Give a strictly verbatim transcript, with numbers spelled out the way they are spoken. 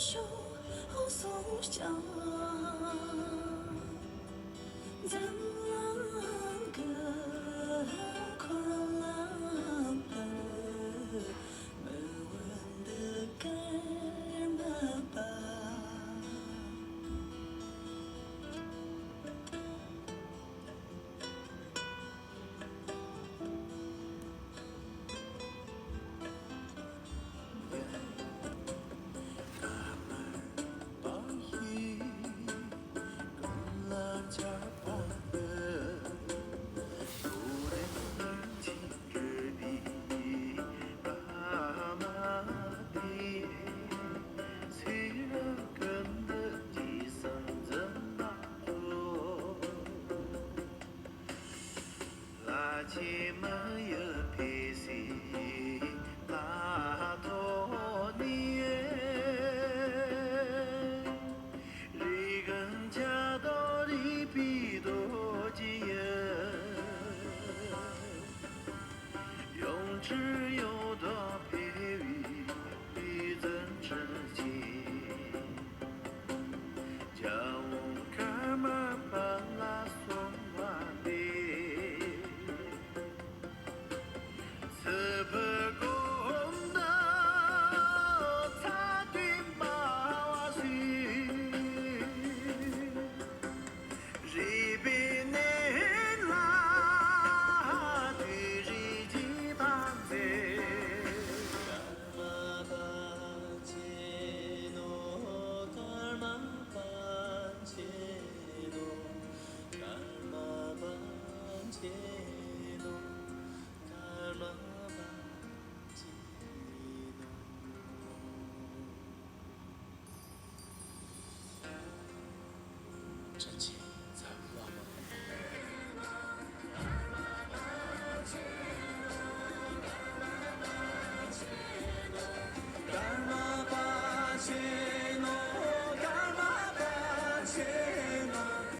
ཤོག་གསུངས་ཀྱང་། འཛམ་གླིང་གི་འཁོར་ལམ་དུ་མི་འོང་འདི་ཀརྨ་པ། ལྷ་ཆེན་མི་ཡི་ཕོ་སྲས་ལ་ཐོགས་ནས། རིགས་ཀུན་ཆགས་སྡང་རིག་པའི་རྡོ་རྗེ་ཡི། ཡང་ཁྲིད་ཡང་དག་འཕེལ་བའི་བདུད་འཛིན་ཁྲི་ཆེན། རྒྱལ་བ་ཀརྨ་པ་ལ་གསོལ་བ་འདེབས། སྲིད་པའི་སྒོ་ནས་ཚེ་དུས་སྨྲ་བ་ཞིག་རིག་པའི་གནས་ལ་དུས་རིག་གི་ཐང་མཛད། ཀརྨ་པ་མཁྱེན་ནོ། ཀརྨ་པ་མཁྱེན་ནོ། ཀརྨ་པ་མཁྱེན་ནོ། ཀརྨ་པ་མཁྱེན་ནོ། བཀྲ་ཤིས་